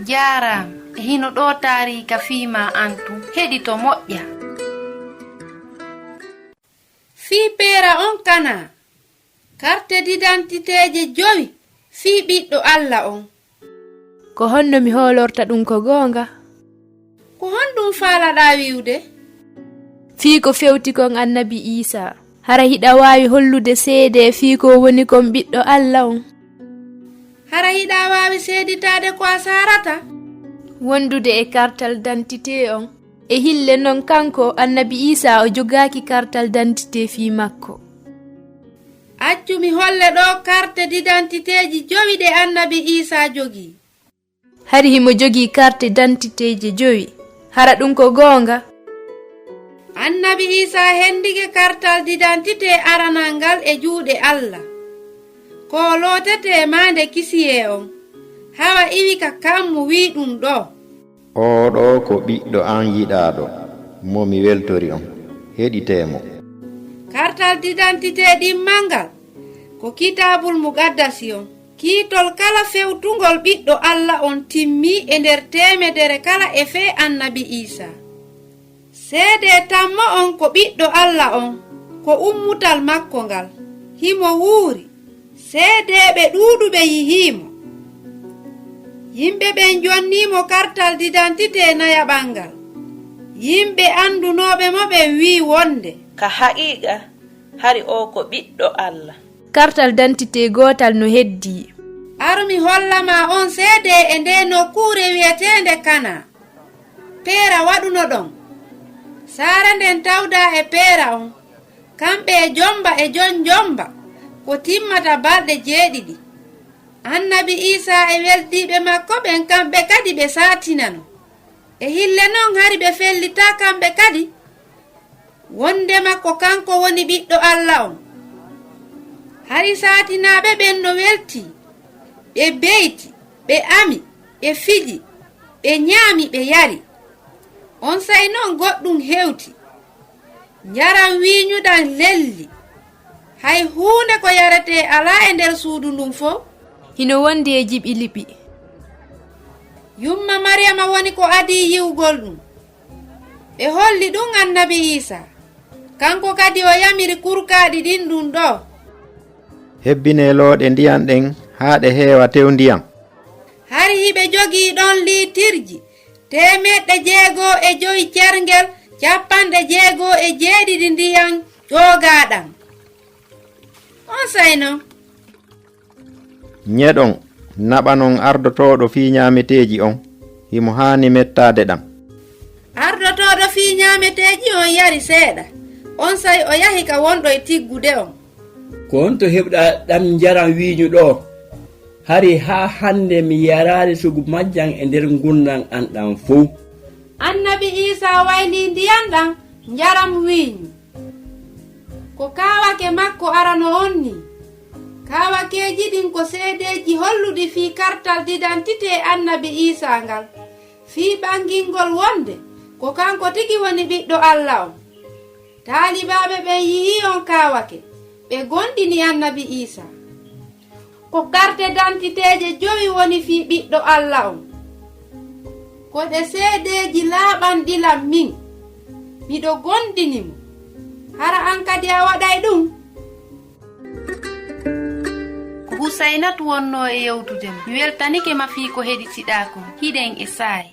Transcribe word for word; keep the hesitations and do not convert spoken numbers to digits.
Jaaraama. E hino ɗoo taariika fii maa an tun. Heɗito moƴƴa. Fii peera on kanaa, karte didantiteeje jowi fii Ɓiɗɗo Alla on. Ko honno mi hoolorta ɗun ko goonga? Ko honɗun faalaɗaa wi'ude? Fii ko fewti kon Annabi Iisaa, hara hiɗa waawi hollude seedee fii ko o woni kon Ɓiɗɗo Alla on? Hara hiɗa waawi seeditaade ko a saarata? Wondude e kartal dantitee on. E hille non kanko Annabi Iisaa o jogaaki kartal dantitee fii makko. Accu mi holle ɗoo karte didantiteeji jowi ɗe Annabi Iisaa jogii. Hari himo jogii karte dantiteeje jowi. Hara ɗun ko goonga? Annabi Iisaa hendike kartal didantitee aranal ngal e juuɗe Alla. Ko o lootetee maande kisiyee on. Hawa iwi ka kammu wi'i ɗun ɗoo. Oo ɗoo ko Ɓiɗɗo an yiɗaaɗo, mo mi weltori on. Heɗitee mo. Kartal didantitee ɗimmal ngal ko Kitaabul Muqaddasi on. Kiitol kala fewtungol Ɓiɗɗo Alla on timmii e nder teemedere kala e fee Annabi Iisaa. Seedee tammo on ko Ɓiɗɗo Alla on, ko ummutal makko ngal. Himo wuuri. Seedeeɓe ɗuuɗuɓe yi'ii mo. Yimɓe ɓen jonnii mo kartal didantitee nayaɓal ngal. Yimɓe andunooɓe mo ɓen wi'i wonde. Ka haqiiqa, hari oo ko Ɓiɗɗo Alla. Kartal dantitee gootal no heddii. Aru mi holla maa on seedee e ndee nokkuure wi'eteende Kanaa. Peera waɗuno ɗon. Saare nden tawdaa e peera on. Kamɓe e jomba e jon jomba ko timmata balɗe jeeɗiɗi. Annabi Iisaa e weldiiɓe makko ɓen kamɓe kadi ɓe saatinano. E hille non hari ɓe fellitaa kamɓe kadi, wondema ko kanko woni Ɓiɗɗo Alla on. Hari saatinaaɓe ɓen no weltii, ɓe beyti, ɓe ami, ɓe fiji, ɓe ɲaami, ɓe yari. Onsay non goɗɗun hewti. Njaram wiiɲu ɗan lelli. Hay huunde ko yaretee alaa e nder suudu ndun fow. Hino wondi e jiɓi liɓi. Yumma Maryama woni ko adii yi'ugol ɗun. Ɓe holli ɗun Annabi Iisaa. Kanko kadi o yamiri kurkaaɗi ɗin ɗun ɗoo. Hebbinee looɗe ndiyan ɗen haa ɗe heewa tew ndiyan. Hari hiɓe jogii ɗon liitirji teemeɗɗe jeego e jowi cerngel cappanɗe jeego e jeeɗiɗi ndiyan ƴoogaaɗan. Onsay non. Ɲeɗon, naɓanon ardotooɗo fii ɲaameteeji on, himo haani mettaade ɗan. Ardotooɗo fii ɲaameteeji on yari seeɗa, onsay o yahi ka wonɗo e tiggude on. Ko honto heɓuɗaa ɗan njaram wiiɲu ɗoo? Hari haa hande mi yaraali sugu majjan e nder ngurndan an ɗan fow. Annabi Iisaa waylii ndiyan ɗan njaram wiiɲu. Ko kaawake makko arano on nii. Kaawakeeji ɗin ko seedeeji holluɗi fii kartal didantitee Annabi Iisaa ngal, fii ɓangingol wonde ko kanko tigi woni Ɓiɗɗo Alla on. Taalibaaɓe ɓen yi'ii on kaawake, ɓe gomɗini Annabi Iisaa. Ko karte dantiteeje jowi woni fii Ɓiɗɗo Alla on. Ko ɗe seedeeji laaɓanɗi lan min. Miɗo gomɗini mo. Hara an kadi a waɗay ɗun? Ko Husaynatu wonnoo e yewtude mo. Mi weltanike ma fii ko heɗitiɗaa kon. Hiɗen e saa'i.